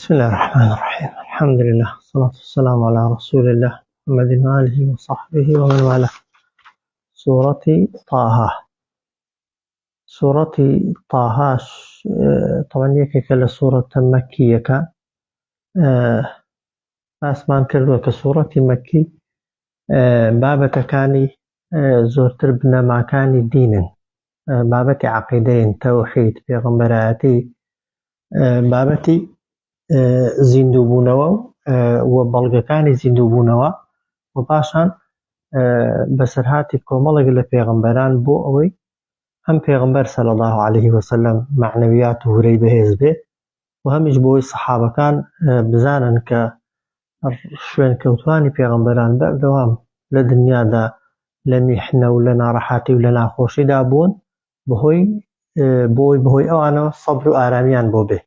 بسم الله الرحمن الرحيم الحمد لله والصلاة والسلام على رسول الله محمد وآله وصحبه ومن والاه سوڕەتی طه سوڕەتی طاهاش تەوان یەکێکە لە سوڕەتە مەکییەکان باسمان کردووە کە سوڕەتی مەکی بابەتەکانی زۆرتر بنەماکانی دینن بابەتی عقیدەین تەوحید پێغەمبەرایەتی بابەتی زیندووبوونەوە و بەڵگەکانی زیندووبوونەوە و پاشان بەسەرهاتی کۆمەڵێک لە پێغەمبەران بۆ ئەوەی هەم پێغەمبەر صلی الله علیه وسلم مەعنەویات و هورەی بەهێز بێ و هەمیش بۆی سەحابەکان بزانن کە شوێنکەوتوانی پێغەمبەران بەردەوام لە دنیادا لە میحنە و لە ناڕەحەتی و لە ناخۆشیدا بوون بەهۆی بۆی بەهۆی ئەوانەوە سەبر و ئارامیان بۆ بێ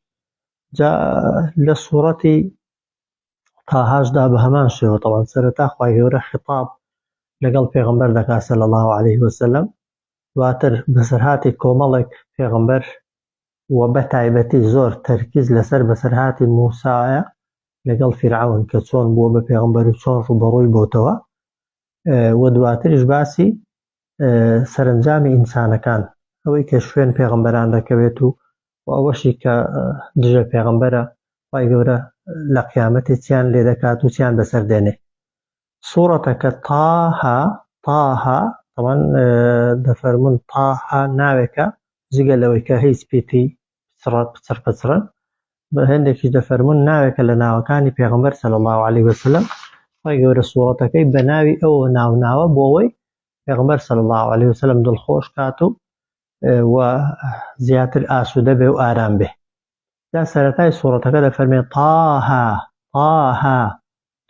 جا لە سوڕەتی تاهاشدا بە هەمان شێوە تەوان سەرەتا خوای گەورە خطاب لەگەڵ پێغەمبەر دەکات صلی الله علیه وسلم دواتر بەسەرهاتی کۆمەڵێک پێغەمبەر و بە تایبەتی زۆر تەرکیز لەسەر بەسەرهاتی موسایە لەگەڵ فیرعەون کە چۆن بووە بە پێغەمبەر و چۆن ڕووبەڕووی بۆتەوە و دواتریش باسی سەرەنجامی ئینسانەکان ئەوەی کە شوێن پێغەمبەران دەکەوێت و و ئەوەشی کە دژە پێغەمبەرە خوای گەورە لە قیامەتێ چیان لێ دەکات و چیان بەسەر دێنێ سوڕەتەکە تاها تاها طبعا دەفەرمون تاها ناوێکە جگە لەوەی کە هیچ پیتی پچڕ پچڕن بە هەندێکیش دەفەرمون ناوێکە لە ناوەکانی پێغەمبەر صلی الله علیه وسلم خوای گەورە سوڕەتەکەی بە ناوی ئەوە ناوناوە بۆ ئەوەی پێغەمبەر صلی الله علیه وسلم دڵخۆش کات و و زیاتر ئاسوودە بێ و ئارام بێ جا سەرەتای سوڕەتەکە دەفەرمێ طاها طاها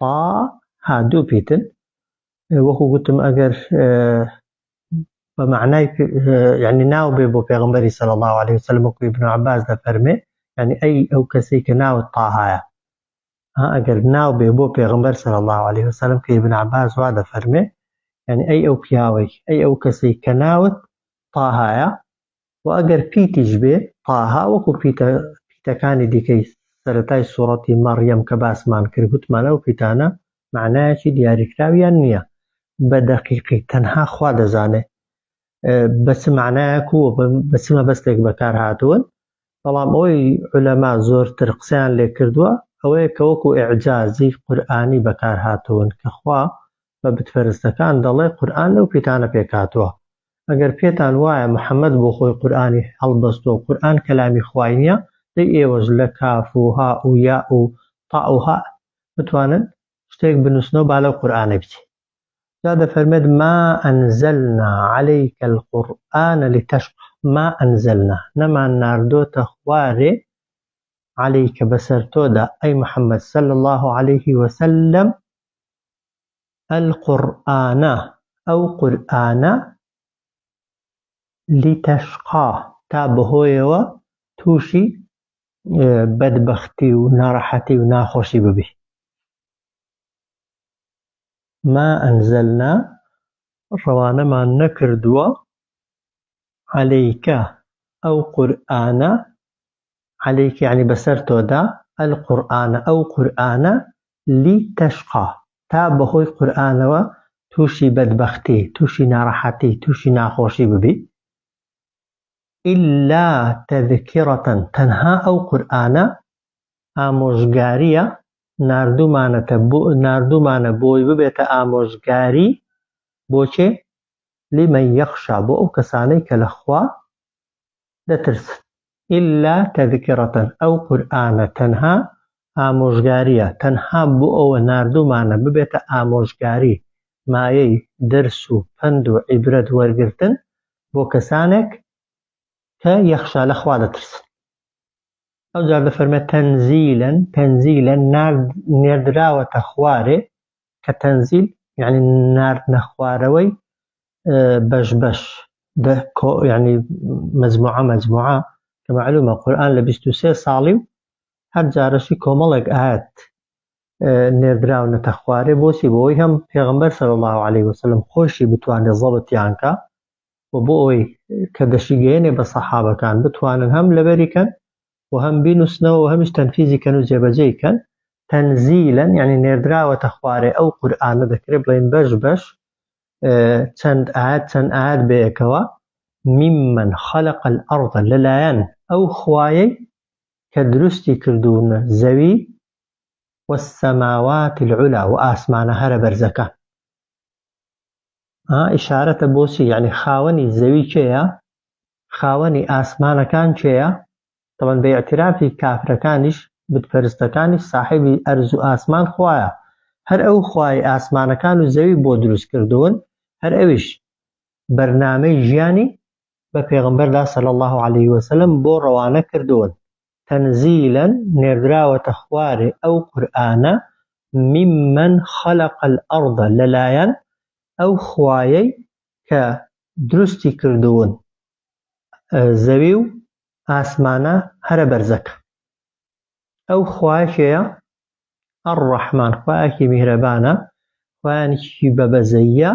طاها دوو پیتن وەکو گوتم ئەگەر بە معنای یعنی ناو بێ بۆ پێغمبەری صلی الله علیه وسلم وەکو ابن عباس دەفەرمێ یعنی ئەی ئەو کەسەی کە ناوت طاهایە ئەگەر ناو بێ بۆ پێغمبەر صلی الله علیه وسلم کە ابن عباس وا دەفەرمێ یعنی ئەی ئەو پیاوەی ئەی ئەو کەسەی کە ناوت طاهایە و ئەگەر پیتیش بێ طاها وەکو پیتە پیتەکانی دیکەی سەرەتای سوڕەتی مەڕیەم کە باسمان کرد گوتمان ئەو پیتانە مەعنایەکی دیاریکراویان نییە بە دەقیقی تەنها خوا دەزانێ بە چ مەعنایەک و بە چ مەبەستێک بەکار هاتوون بەڵام ئەوەی عولەما زۆرتر قسەیان لێ کردووە ئەوەیە کە وەکو ئیعجازی قورئانی بەکار هاتوون کە خوا بە بتپەرستەکان دەڵێ قورئان لەو پیتانە پێکهاتووە ئەگەر پێتان وایە محمد بۆ خۆی قورئانی هەڵبەستووە و قورئان کەلامی خوای نییە دەی ئێوەش لە کاف و ها و یا و طا و هاء بتوانن شتێک بنووسنەوە با لەو قورئانە بچێ جا دەفەرمێت ما أنزلنا عليك القرآن لتشقى ما أنزلنا نەمان ناردۆتە خوارێ عليك بەسەر تۆدا ئەی محمد صلى الله عليه وسلم القرآن ئەو قورئانە لتشقا تا بەهۆیەوە تووشی بەدبەختی و ناڕەحەتی و ناخۆشی ببی. ما أنزلنا ڕەوانەمان نەکردووە عليك ئەو قورئانە علیک یەعنی بەسەر تۆدا، القرآن ئەو قورئانە، لتشقی تا بەهۆی قورئانەوە تووشی بەدبەختی، تووشی ناڕەحەتی، تووشی ناخۆشی ببی، الا تذکرە تەنها ئەو قورئانە ئامۆژگاریە ناردوومانەتە ناردوومانە بۆی ببێتە ئامۆژگاری بۆ کێ؟ لمن یخشی بۆ ئەو کەسانەی کە لە خوا دەترسن. الا تذکرە ئەو قورئانە تەنها ئامۆژگاریە، تەنها بۆ ئەوە ناردوومانە ببێتە ئامۆژگاری، مایەی دەرس و پەند و عیبرەت وەرگرتن بۆ کەسانێک کە یخشا لە خوا دەترسن. ئەوجار دەفەرمێت تنزیلا، تنزیلا نێردراوەتە خوارێ، کە تنزیل یعنی ناردنە خوارەوەی بەش بەش یعنی مجموعە مجموعە کە معلومە قورئان لە 23 ساڵی و هەر جارەشی کۆمەڵێک ئاەت نێردراونەتە خوارێ بۆچی بۆی هەم پێغمبەر صلی الله علیه وسلم خۆشی بتوانێت زەبتیان کا و بۆ ئەوەی کە دەشیگەیەنێ بە سەحابەکان بتوانن هەم لەبەری کەن و هەم بینوسنەوە و هەمیش تەنفیزی کەن و جێبەجێی کەن. تەنزیلەن یعنی نێردراوەتە خوارێ ئەو قورئانە، دەکرێت بڵێین بەش بەش، چەند ئایەت چەند ئایەت بەیەکەوە. ممن خلق الأرض لەلایەن ئەو خوایەی کە دروستی کردوون زەوی، والسماوات العلا و ئاسمانە هەرە بەرزەکان. ئیشارەتە بۆچی؟ یعنی خاوەنی زەوی کێیە؟ خاوەنی ئاسمانەکان کێیە؟ تەبەن بە ئیعترافی کافرەکانیش بتپەرستەکانیش ساحێبی ئەرز و ئاسمان خوایە، هەر ئەو خوای ئاسمانەکان و زەوی بۆ دروست کردوون، هەر ئەویش بەرنامەی ژیانی بە پێغەمبەردا صلی اللە علیه وسلم بۆ ڕەوانە کردوون. تنزیلا نێردراوەتە خوارێ ئەو قورئانە ممن خلق الارض لەلایەن ئەو خوایەی کە دروستی کردوون زەوی و ئاسمانە هەرە بەرزەکە. ئەو خوایە کێیە؟ الرحمن خوایەکی میهرەبانە، خوایەکی بەبەزەییە.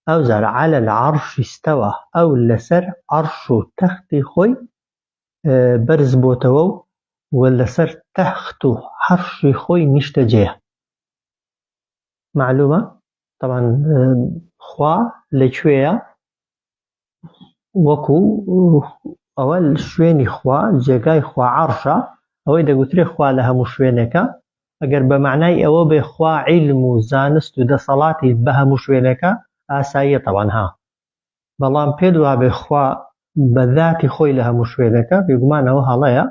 ئەوجار علی العرش استوی ئەو لەسەر عەرش و تەختی خۆی بەرز بۆتەوە و لەسەر تەخت و عەرشی خۆی نیشتەجێیە. مەعلومە تەبعەن خوا لەکوێیە؟ وەکو ئەوە شوێنی خوا جێگای خوا عەرشە، ئەوەی دەگوترێ خوا لە هەموو شوێنێکە، ئەگەر بە مەعنای ئەوە بێ خوا عیلم و زانست و دەسەڵاتی بە هەموو شوێنێکە ئاساییە تەبعەن ها، بەڵام پێت وابێ خوا بە ذاتی خۆی لە هەموو شوێنێکە بێگومان ئەوە هەڵەیە.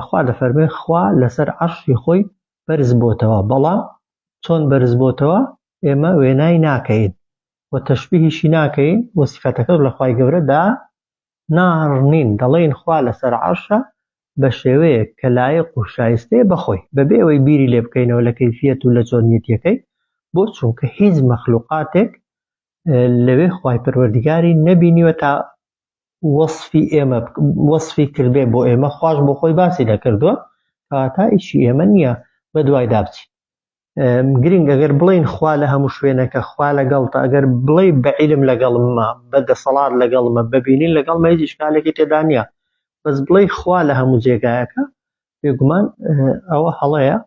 خوا دەفەرمێ خوا لەسەر عەرشی خۆی بەرز بۆتەوە، بەڵام چۆن بەرز بۆتەوە ئێمە وێنای ناکەین و تەشبیهیشی ناکەین و سیفەتەکەش لە خوای گەورە دا ناڕنین، دەڵێین خوا لەسەر عەرشە بە شێوەیەک کە لایق و شایستەیە بە خۆی، بەبێ ئەوەی بیری لێ بکەینەوە لە کەیفیەت و لە چۆنیەتیەکەی، بۆ؟ چونکە هیچ مەخلوقاتێک لەوێ خوای پەروەردگاری نەبینیوە تا وەسفی ئێمە وەسفی کردبێ بۆ ئێمە، خواش بۆ خۆی باسی نەکردووە، کەواتە ئیشی ئێمە نییە بە دوایدا بچین. گرنگ ئەگەر بڵێین خوا لە هەموو شوێنێکە، خوا لەگەڵتە، ئەگەر بڵێ بە عیلم لەگەڵمە، بە دەسەڵات لەگەڵمە، بە بینین لەگەڵمە، هیچ ئیشکالێکی تێدا نییە. بەس بڵێ خوا لە هەموو جێگایەکە، بێگومان ئەوە هەڵەیە.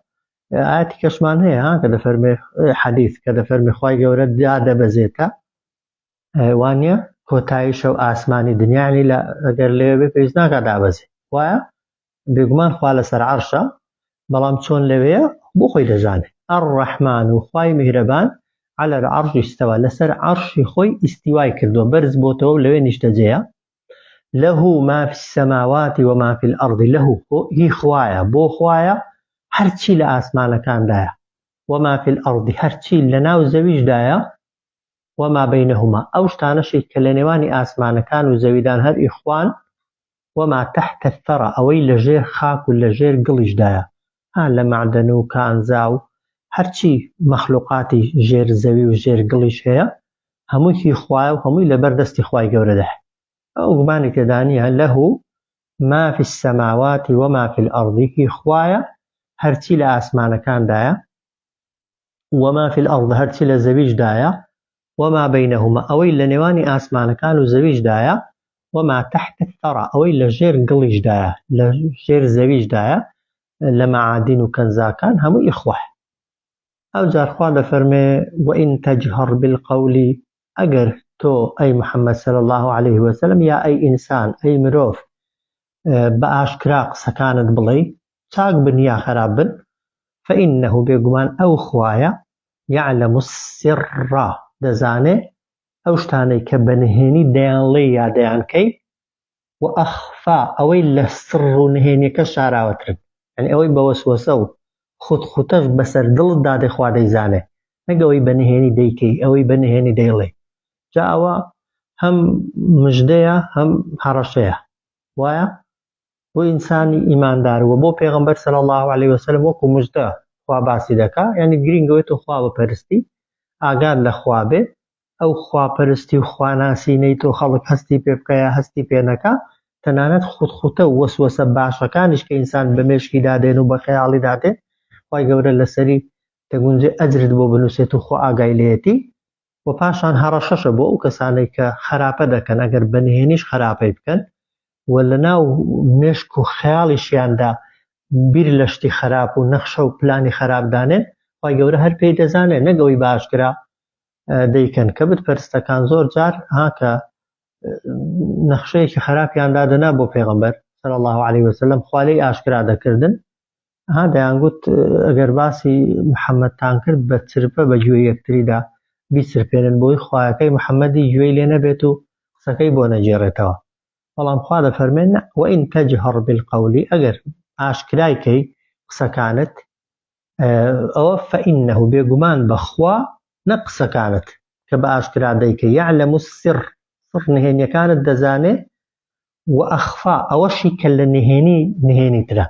ئاەتی کەشمان هەیە ها کە دەفەرمێ، حەدیث کە دەفەرمێ خوای گەورە دادەبەزێتە وانە کۆتایی شەو ئاسمانی دنیانی لە ئەگەر لەوێ بێ پێویست ناکات دابەزێ، وایە؟ بێگومان خوا لەسەر عەرشە، بەڵام چۆن لەوێیە بۆ خۆی دەزانێ. الرحمن و خوای میهرەبان علی العرش استوی لەسەر عەرشی خۆی ئیستیوای کردووە، بەرز بۆتەوە و لەوێ نیشتەجێیە. له ما فی السماوات و ما فی الارض له هی خوایە، بۆ خوایە هەرچی لە ئاسمانەکاندایە، و ما فی الارض هەرچی لەناو زەویشدایە، و ما بینهما ئەو شتانەشی کە لە نێوانی ئاسمانەکان و زەویدان هەر ئی خوان، وما تحت الثری ئەوەی لە ژێر خاک و لە ژێر گڵیشدایە، ها لە مەعدەن و کانزا و هەرچی مەخلوقاتی ژێر زەوی و ژێر گڵیش هەیە هەمووی هی خوایە و هەمووی لەبەر دەستی خوای گەورەدایە ئەو گومانی تێدا نییە، له ما فی السماوات وما فی الارض هی خوایە هەرچی لە ئاسمانەکاندایە، وما فی الارض هەرچی لە زەویشدایە، وما بینهما ئەوەی لە نێوانی ئاسمانەکان و زەویشدایە، وما تحت الثری ئەوەی لە ژێر گڵیشدایە، لە ژێر زەویشدایە، لە مەعادین و کەنزاکان هەمووی ئی خوایە. ئەوجار خوا دەفەرمێ وان تجهر بالقول ئەگەر تۆ ئەی محمد صلی اللە علیه وسلم یا ئەی ئینسان ئەی مرۆڤ بە ئاشکرا قسەکانت بڵێی چاک بن یا خراپ بن فإنه بێگومان ئەو خوایە یعلم السر دەزانێ ئەو شتانەی کە بە نهێنی دەیانڵێی یا دەیانکەی وأخفى ئەوەی لە سڕ و نهێنیەکە شاراوەترن یعنی ئەوەی بە وەسوەسە و خوتخوتەش بەسەر دڵتدا دێ خوا دەیزانێ نەک ئەوەی بە نهێنی دەیکەی ئەوەی بە نهێنی دەیڵێی جا ئەوە هەم مژدەیە هەم هەڕەشەیە وایە بۆ ئینسانی ئیماندار و بۆ پێغەمبەر صلی الله علیه وسلم وەکو مژدە خوا باسی دەکا یعنی گرینگەوەی تۆ خوا بپەرستی ئاگات لە خوا بێ ئەو خواپەرستی و خواناسینەی تۆ خەڵک هەستی پێ بکا یا هەستی پێ نەکا، تەنانەت خوتخوتە و وەسوەسە باشەکانیش کە ئینسان بە مێشکیدا دێن و بە خەیاڵیدا دێن، خوای گەورە لەسەری دەگونجێ ئەجرت بۆ بنووسێت و خوا ئاگای لێیەتی و پاشان هەڕەشەشە بۆ ئەو کەسانەی کە خەراپە دەکەن ئەگەر بە نهێنیش خەراپەی بکەن. و لە ناو مێشک و خەیاڵیشیاندا بیر لە شتی خراپ و نەخشە و پلانی خراپ دانێن، خوای گەورە هەر پێی دەزانێ نەک ئەوەی بە ئاشکرا دەیکەن. کە بت پەرستەکان زۆر جار ها کە نەخشەیەکی خراپیان دادەنا بۆ پێغەمبەر صلی الله علیه وسلم، خوا لێی ئاشکرا دەکردن، ها دەیانگوت ئەگەر باسی محەممەدتان کرد بە چرپە بە گوێی یەکتریدا بیچرپێنن بۆی خوایەکەی محەممەدی گوێی لێ نەبێت و قسەکەی بۆ نەگێڕێتەوە. بەڵام خوا دەفەرمێ نە، وئین تجهر بالقول، ئەگەر ئاشکرای کەی قسەکانت، ئەوە فإنه بێگومان بە خوا نە قسەکانت کە بە ئاشکرا دەیکەی، یعلم السر، سڕ نهێنیەکانت دەزانێ، وأخفى ئەوەشی کە لە نهێنی نهێنی ترە،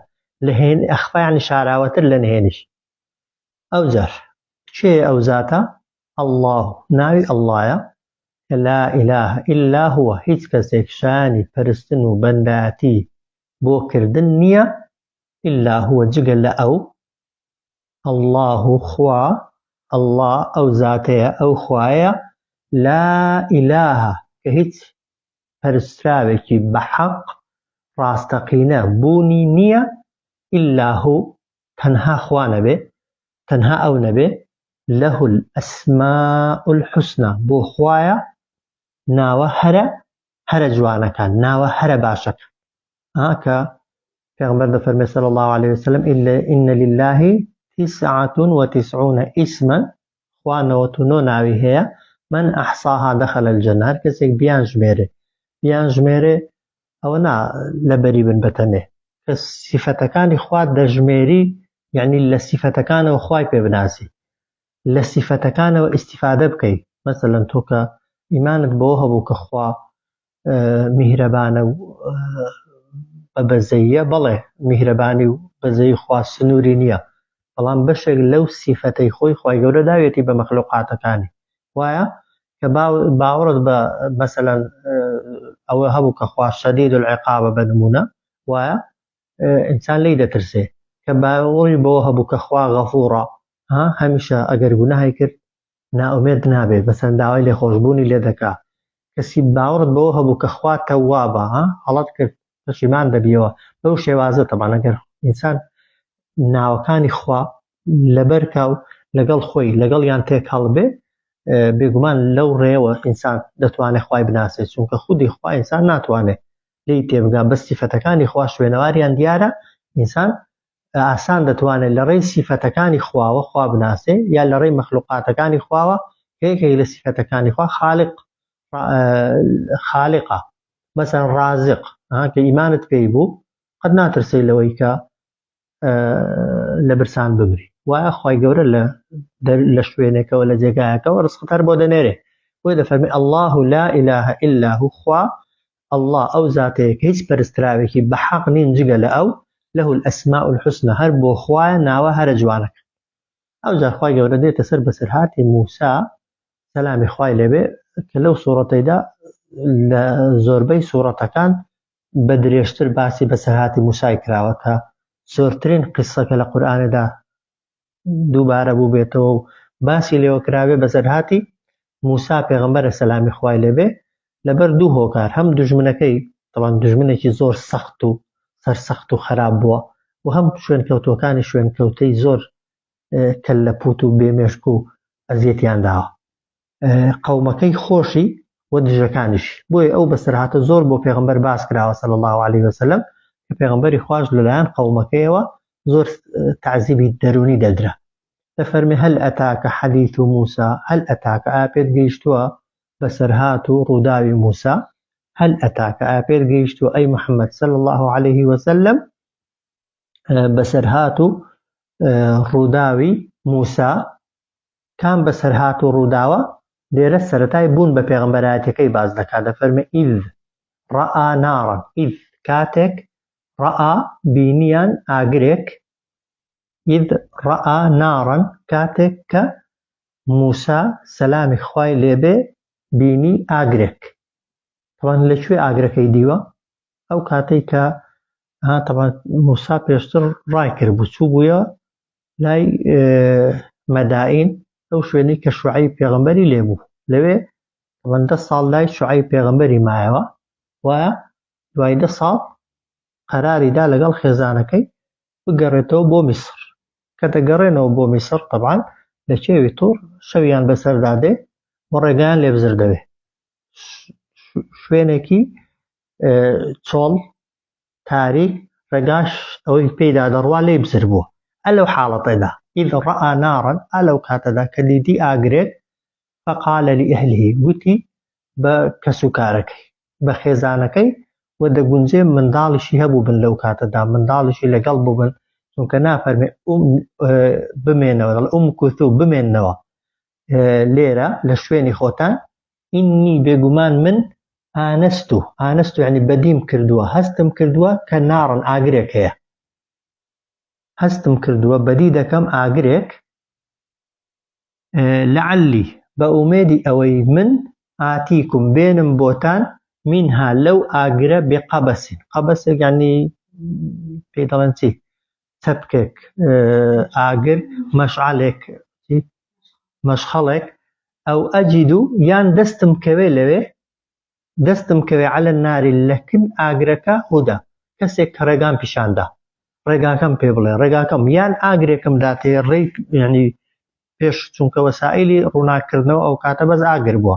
لە هێن أخفى یعنی شاراوەتر لە نهێنیش. ئەوجار کێیە ئەو زاتە؟ اللە ناوی اللەیە کە لا الە الا هو هیچ کەسێک شایانی پەرستن و بەندایەتی بۆ کردن نییە الا هو جگە لە ئەو، اللە خوا، اللە ئەو زاتەیە ئەو خوایە، لا الە کە هیچ پەرستراوێکی بە حەق ڕاستەقینە بوونی نییە الا هو تەنها خوا نەبێ، تەنها ئەو نەبێ، له الاسماء الحسنی بۆ خوایە ناوە هەرە هەرە جوانەکان، ناوە هەرە باشەکان. ئا کە پێغەمبەر دەفەرمێ صلی الله علیه وسلم ان لله تسعة وتسعون اسما، خوا 99 ناوی هەیە، من احصاها دخل الجنە، هەر کەسێک بیان ژمێرێ، بیان ژمێرێ ئەوە نا لەبەری بن بەتەنێ، کە سیفەتەکانی خوا دەژمێری، یعنی لە سیفەتەکانەوە خوای پێ بناسی، لە سیفەتەکانەوە ئیستیفادە بکەی. مەسەلەن تۆ کە ئیمانت بەوە هەبوو کە خوا میهرەبانە و بە بەزەییە، بەڵێ میهرەبانی و بەزەیی خوا سنووری نییە، بەڵام بەشێک لەو سیفەتەی خۆی خوای گەورە داوێتی بە مەخلوقاتەکانی، وایە کە باوەڕت بە مەسەلەن ئەوە هەبوو کە خوا شەدید العقابە بە نمونە، وایە ئینسان لێی دەترسێ، کە باوەڕی بەوە هەبوو کە خوا غەفوڕە، ها هەمیشە ئەگەر گوناهی کرد نائومێد نابێت، مەسەلەن داوای لێخۆشبوونی لێ دەکا، کەسی باوەڕت بەوە هەبوو کە خوا تەوابە، ها هەڵەت کرد پەشیمان دەبیەوە، بەو شێوازە تەبعەن ئەگەر ئینسان ناوەکانی خوا لەبەر کا و لەگەڵ خۆی لەگەڵیان تێکهەڵ بێ، بێگومان لەو ڕێوە ئینسان دەتوانێت خوای بناسێت، چونکە خودی خوا ئینسان ناتوانێت لێی تێبگا، بەس سیفەتەکانی خوا شوێنەواریان دیارە، ئینسان ئاسان دەتوانێت لە ڕێی سیفەتەکانی خواوە خوا بناسێ یا لە ڕێی مەخلوقاتەکانی خواوە، کە یەکێک لە سیفەتەکانی خوا خالق خالقە، مەسەن ڕازق، کە ئیمانت پێی بوو قەت ناترسی لەوەی کە لە برسان بمری، وایە خوای گەورە لە شوێنێکەوە لە جێگایەکەوە ڕزقت هەر بۆ دەنێرێ. بۆیە دەفەرمێ اللە لا الە الا هو، خوا اللە ئەو زاتەیە کە هیچ پەرستراوێکی بە حەق نین جگە لە ئەو، له الاسماء الحسنی هەر بۆ خوایە ناوە هەرە جوانەکان. ئەوجار خوای گەورە دێتە سەر بەسەرهاتی موسا سەلامی خوای لێبێ کە لەو سوڕەتەیدا لە زۆربەی سوڕەتەکان بە درێژتر باسی بەسەرهاتی موسای کراوە کە زۆرترین قیسسەکە لە قورئاندا دووبارە بووبێتەوە و باسی لێوە کرابێ بەسەرهاتی موسا پێغەمبەرە سەلامی خوای لێبێ، لەبەر دوو هۆکار، هەم دوژمنەکەی تەبعەن دوژمنێکی زۆر سەخت و سەرسەخت و خەراپ بووە و هەم شوێنکەوتووەکانی شوێنکەوتەی زۆر کەللەپوت و بێمێشک و ئەزیەتیان داوە قەومەکەی خۆشی و دژەکانیشی. بۆیە ئەو بەسەرهاتە زۆر بۆ پێغەمبەر باس کراوە صلی اللە علیه وسلم کە پێغەمبەری خواش لەلایەن قەومەکەیەوە زۆر تەعزیبی دەروونی دەدرا. دەفەرمێ هل اتاک حدیث موسی، هل اتاک ئایا پێت گەیشتووە بەسەرهات و ڕووداوی موسی، هل اتاک ئایا پێت گەیشتووە ئەی محمد صلی اللە علیه وسلم بەسەرهات و ڕووداوی موسی، کام بەسەرهات و ڕووداوە؟ لێرە سەرەتای بوون بە پێغەمبەرایەتیەکەی باس دەکات دەفەرمێ اذ رآ نارا، اذ کاتێک، رآ بینیان ئاگرێک، اذ رآ نارا کاتێک کە موسا سەلامی خوای لێبێ بینی ئاگرێک. تەبعەن لە کوێ ئاگرەکەی دیوە؟ ئەو کاتەی کە ها تەبعەن موسا پێشتر ڕای کردبوو چووبوویە لای مەدائین ئەو شوێنەی کە شوعەیب پێغەمبەری لێبوو لەوێ تەبعەن 10 ساڵ لای شوعەیب پێغەمبەری مایەوە وایە. دوای دە ساڵ قەراری دا لەگەڵ خێزانەکەی بگەڕێتەوە بۆ میسر. کە دەگەڕێنەوە بۆ میسر تەبعەن لە کێوی توڕ شەویان بەسەردا دێ و ڕێگایان لێ بزر دەبێ. شوێنێکی چۆڵ تاریک ڕێگاش ئەوەی پێیدا دەڕوا لێی بزر بووە. ئە لەو حاڵەتەدا إذ رأى نارا ئە لەو کاتەدا کە دیدی ئاگرێک فقال لأهله گوتی بە کەسوکارەکەی، بە خێزانەکەی و دەگونجێ منداڵیشی هەبووبن لەو کاتەدا، منداڵیشی لەگەڵ بووبن، چونکە نافەرمێ ئوم بمێنەوە، دەڵێ امکثوا بمێنەوە لێرە لە شوێنی خۆتان، ئینی بێگومان من آنست، آنست یعنی بەدیم کردووە، هەستم کردووە کە ناڕن ئاگرێک هەیە، هەستم کردووە بەدی دەکەم ئاگرێک، لعلی، بە ئومێدی ئەوەی من، آتیکم، بێنم بۆتان، منها، لەو ئاگرە، بقبس، قەبەسێک یانی پێی دەڵێن چی؟ چەپکێک ئاگر، مەشعەلێک، مەشخەڵێک، ئەو ئەجید یان دەستم کەوێ لەوێ، دەستم کەوێ علی النار لە کن ئاگرەکە هدی کەسێک کە ڕێگام پیشان دا ڕێگاکەم پێ بڵێ ڕێگاکەم یان ئاگرێکم داتێ ڕێی یعنی پێش چونکە وەسائلی ڕووناکردنەوە ئەو کاتە بەس ئاگر بووە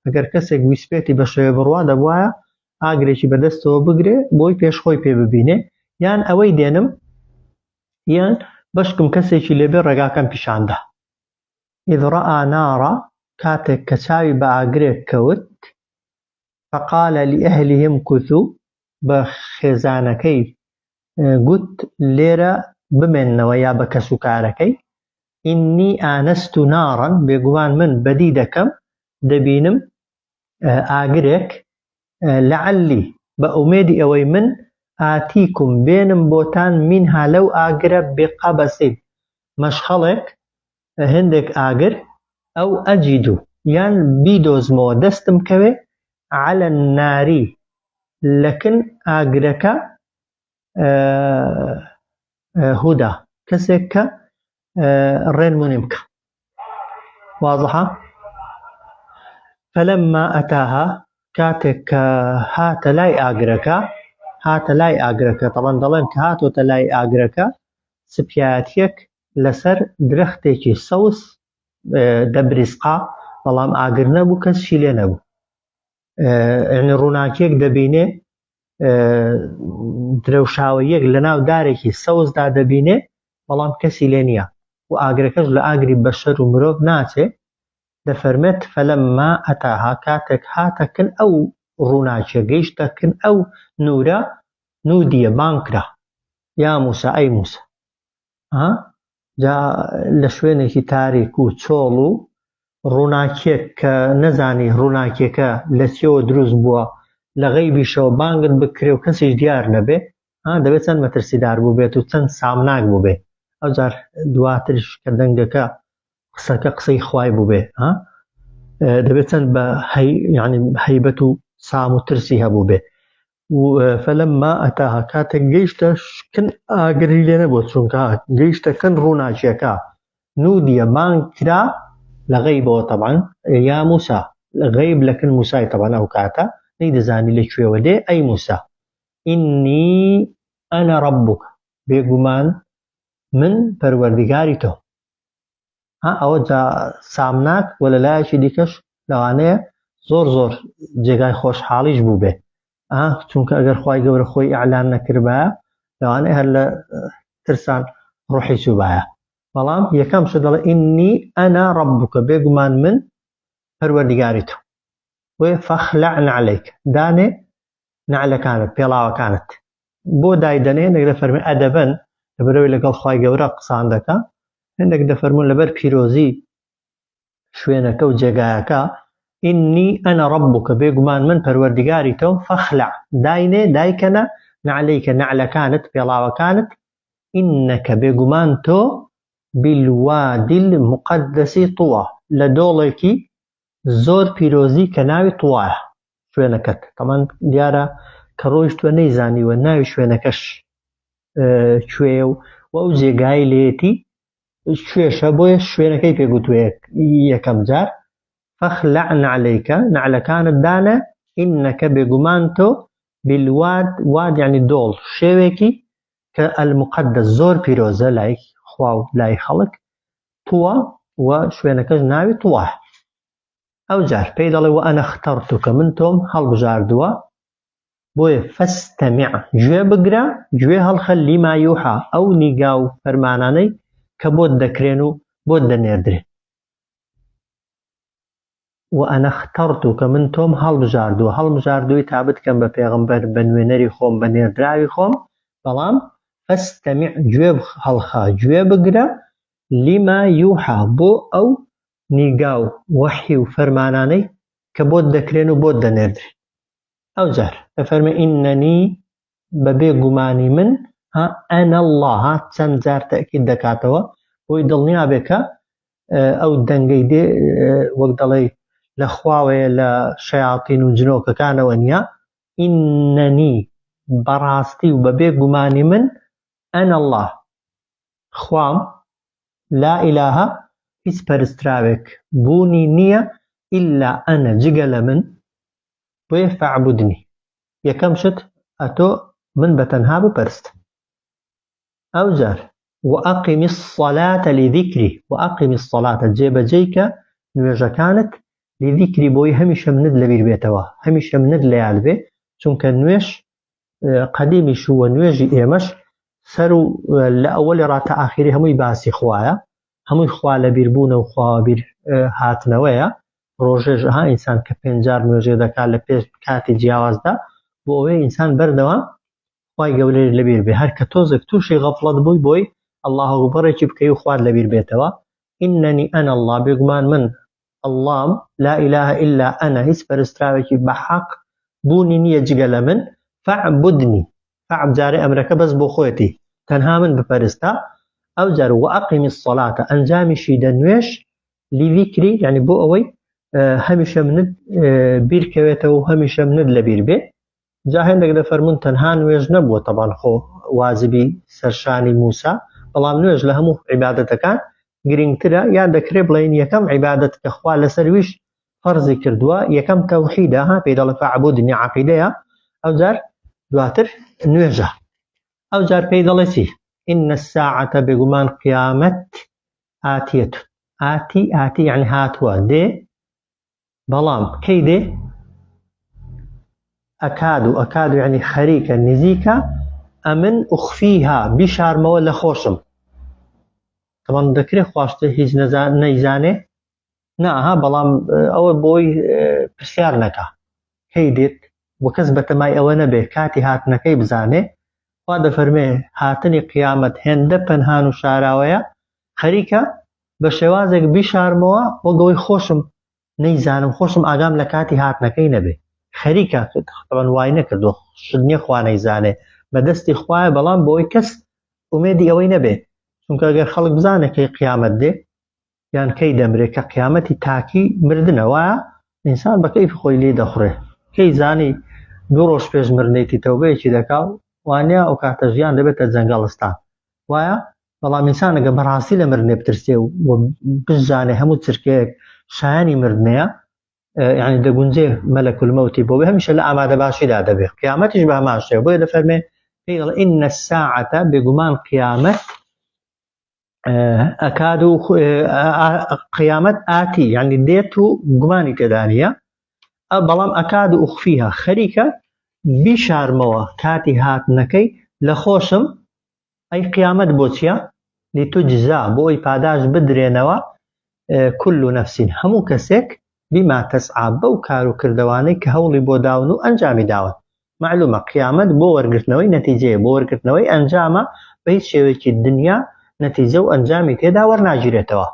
ئەگەر کەسێک ویسپێتی بە شەوێ بڕوا دەبواە ئاگرێکی بەدەستەوە بگرێ بۆی پێش خۆی پێ ببینێ یان ئەوەی دێنم یان بەشکم کەسێکی لێبێ ڕێگاکەم پیشاندا اذ رآ نارا، کاتێک کە چاوی بە ئاگرێک کەوت، فقال لأهله امکثوا، بە خێزانەکەی گوت لێرە بمێننەوە یا بە کەسوکارەکەی، انی آنست نارا، بێگومان من بەدی دەکەم، دەبینم، ئاگرێک، لعلی، بە ئومێدی ئەوەی من، آتیکم، بێنم بۆتان، منها، لەو ئاگرە، بقبس، مەشخەڵێک، هێندێک ئاگر، ئەو ئەجید، یان بیدۆزمەوە دەستم کەوێ، علی النار، لەکن ئاگرەکە، هدی، کەسێک کە ڕێنمونیم بکا. واضحە؟ فلما ئەتاها کاتێک کە هاتە لای ئاگرەکە هاتە لای ئاگرەکە تەڵەن دەڵێن کە هاتۆتە لای ئاگرەکە سپیایەتیەک لەسەر درەختێکی سەوز دەبریسقا بەڵام ئاگر نەبوو کەس چی لێ نەبوو یعنی ڕووناکیەک دەبینێ درەوشاوەیەک لە ناو دارێکی سەوزدا دەبینێ بەڵام کەسی لێ نییە و ئاگرەکەش لە ئاگری بەشەر و مرۆڤ ناچێ دەفەرمێت فلما أتاها کاتێک هاتە کن ئەو ڕووناکیە گەیشتە کن ئەو نورە نودیە بانگ کرا یا موسا ئەی موسا ها جا لە شوێنێکی تاریک و چۆڵ و ڕووناکیەک کە نەزانی ڕووناکیەکە لە چیەوە دروست بووە لە غەیبیشەوە بانگت بکرێ و کەسیش دیار نەبێ ها دەبێت چەند مەترسیدار بووبێت و چەند سامناک بووبێ ئەوجار دواترش کە دەنگەکە قسەکە قسەی خوای بووبێ ها دەبێت چەند بە هەی یعنی هەیبەت و سام و ترسی هەبووبێ فلما أتاها کاتێک گەیشتە کن ئاگری لێ نەبوو چونکە گەیشتە کن ڕووناکیەکە نودیە بانگ کرا لە غەیبەوە تەبعەن یا موسا غەیب لە کن موسای تەبعەن ئەو کاتە نەیدەزانی لە کوێوە دێ ئەی موسا ئینی ئەنە ڕەبوک بێگومان من پەروەردگاری تۆم ها ئەوە جا سامناک و لە لایەکی دیکەش لەوانەیە زۆر زۆر جێگای خۆشحاڵیش بووبێ ئا چونکە ئەگەر خوای گەورە خۆی ئیعلان نەکردبایە لەوانەیە هەر لە ترسان ڕۆحی چووبایە بەڵام یەکەم شت دەڵێ ئینی ئەنا ڕەبوکە بێگومان من پەروەردگاری تۆ بۆیە فەخلع نعلیک دانێ نعلەکانت پێڵاوەکانت بۆ دایدەنێ هەندێک دەفەرمێ ئەدەبەن لەبەرەوەی لەگەڵ خوای گەورە قسان دەکا هەندێک دەفەرموون لەبەر پیرۆزی شوێنەکە و جێگایەکە ئینی ئەنە ڕەبوکە بێگومان من پەروەردگاری تۆم فەخلع داینێ دایکەنە نعلیکە نعلەکانت پێڵاوەکانت ئینەکە بێگومان تۆ بالوادی المقدس طوى لە دۆڵێکی زۆر پیرۆزی کە ناوی طوایە شوێنەکەت تەمان دیارە کە ڕۆیشتوە نەیزانیوە ناوی شوێنەکەش کوێیە و ئەو جێگای لێتی کوێشە بۆیە شوێنەکەی پێگوتوە یەکەم جار فەخلع نعلیکە نعلەکانت دانە ئینەکە بێگومان تۆ بالواد واد یعنی دۆڵ شێوێکی کە المقدس زۆر پیرۆزە لای خوا و لای خەڵک طوە و شوێنەکەش ناوی طوە ئەوجار پێی دەڵێ وأنا اخترتك من تۆم هەڵبژاردووە بۆیە فاستمع گوێ بگرە گوێ هەڵخە لما يوحى ئەو نیگا و فەرمانانەی کە بۆت دەکرێن و بۆت دەنێردرێن وأنا اخترتك من تۆم هەڵبژاردووە هەڵبژاردووی تا بتکەم بە پێغەمبەر بە نوێنەری خۆم بە نێردراوی خۆم بەڵام فاستمع گوێ هەڵخە گوێ بگرە لما يوحى بۆ ئەو نیگا و وەحی و فەرمانانەی کە بۆت دەکرێن و بۆت دەنێردرێن ئەوجار دەفەرمێ إننی بەبێ گومانی من ها أنا اللە ها چەند جار تەئکید دەکاتەوە بۆی دڵنیا بێ کە ئەو دەنگەی دێ وەک دەڵێ لە خواوەیە لە شەیاتین و جنۆکەکانەوە نییە ئینەنی بەڕاستی و بەبێ گومانی من أنا اللە خوام لا إله هیچ پەرستراوێک بوونی نییە إلا أنا جگە لە من بۆیە فاعبدنی یەکەم شت ئەتۆ من بە تەنها بپەرست ئەوجار وأقم الصلاة لذکری وأقم الصلاة جێبەجێی کە نوێژەکانت لذکری بۆی هەمیشە منت لەبیر بێتەوە هەمیشە منت لە یاد بێ چونکە نوێژ قەدیمیش و نوێژی ئێمەش سەر و لە ئەوەلی ڕا تا ئاخیری هەمووی باسی خوایە هەمووی خوا لە بیربوونە و خواوە بیر هاتنەوەیە ڕۆژێش ها ئینسان کە پێنجار نوێژێ دەکات لە پێش کاتی جیاوازدا بۆ ئەوەی ئینسان بەردەوام خوای گەورەی لەبیر بێ هەر کە تۆزێک تووشی غەفڵەت بووی بۆی الله اکبرێکی بکەی و خوات لەبیر بێتەوە إننی أنا اللە بێگومان من اللەم لا إله إلا أنا هیچ پەرستراوێکی بە حەق بوونی نییە جگە لە من فاعبدنی فاعب جارێ ئەمرەکە بەس بۆ خۆیەتی تەنها من بپەرستە ئەو جار وأقم الصلاة ئەنجامیشی دە نوێژ لذکری یعنی بۆ ئەوەی هەمیشە منت بیرکەوێتەوە و هەمیشە منت لەبیر بێ جا هێندێک دەفەرموون تەنها نوێژ نەبووە تەبان خۆ واجبی سەرشانی موسا بەڵام نوێژ لە هەموو عیبادەتەکان گرنگترە یان دەکرێ بڵێین یەکەم عیبادەت کە خوا لەسەر ویش فەرزی کردووە یەکەم تەوحیدە ها پێی دەڵێ فەعبودنی عەقیدەیە ئەوجار دواتر نوێژە ئەوجار پێی دەڵێ چی إن الساعة بێگومان قیامەت ئاتیەت ئاتی ئاتی یعنی هاتووە دێ بەڵام کەی دێ؟ ئەکاد و ئەکاد یعنی خەریکە نزیکە ئەمن ئوخفیها بیشارمەوە لە خۆشم تەمان دەکرێ خواشتە هیچ نەیزانێ ناها بەڵام ئەوە بۆی پرسیار نەکا کەی دێت و کەس بەتەمای ئەوە نەبێ کاتی هاتنەکەی بزانێ خوا دەفەرمێ هاتنی قیامەت هێندە پەنهان و شاراوەیە خەریکە بە شێوازێک بیشارمەوە وەک ئەوەی خۆشم نەیزانم خۆشم ئاگام لە کاتی هاتنەکەی نەبێ خەریکە تەبعەن وای نەکردووە شت نییە خوا نەیزانێ بە دەستی خوایە بەڵام بۆی کەس ئومێدی ئەوەی نەبێ چونکە ئەگەر خەڵک بزانێ کەی قیامەت دێ یان کەی دەمرێ کە قیامەتی تاکی مردنە وایە ئینسان بە کەیفی خۆی لێی دەخورێ کەی زانی دوو ڕۆژ پێش مردنێتی تەوبەیەکی دەکا و وانە ئەو کاتە ژیان دەبێتە جەنگەڵستان وایە بەڵام ئینسان ئەگەر بەڕاستی لە مردنێ بترسێ و بزانێ هەموو چرکەیەک شایانی مردنەیە یعنی دەگونجێ مەلەک المەوتی بۆ هەمیشە لە ئامادە باشیدا دەبێ قیامەتیش بە هەمان شێوە بۆیە دەفەرمێ پێی دەڵێ إن الساعة بێگومان قیامەت ئەکاد و قیامەت ئاتی یعنی دێت و گومانی تێدا نییە بەڵام ئەکاد و ئوخفیها خەریکە بیشارمەوە کاتی هاتنەکەی لە خۆشم ئەی قیامەت بۆ چیە؟ لتجزا بۆ ئەوی پاداشت بدرێنەوە کل نفس هەموو کەسێک بما تسعی بەو کار و کردەوانەی کە هەوڵی بۆ داون و ئەنجامی داون مەعلومە قیامەت بۆ وەرگرتنەوەی نەتیجەیە بۆ وەرگرتنەوەی ئەنجامە بە هیچ شێوەیەکی دنیا نەتیجە و ئەنجامی تێدا وەرناگیرێتەوە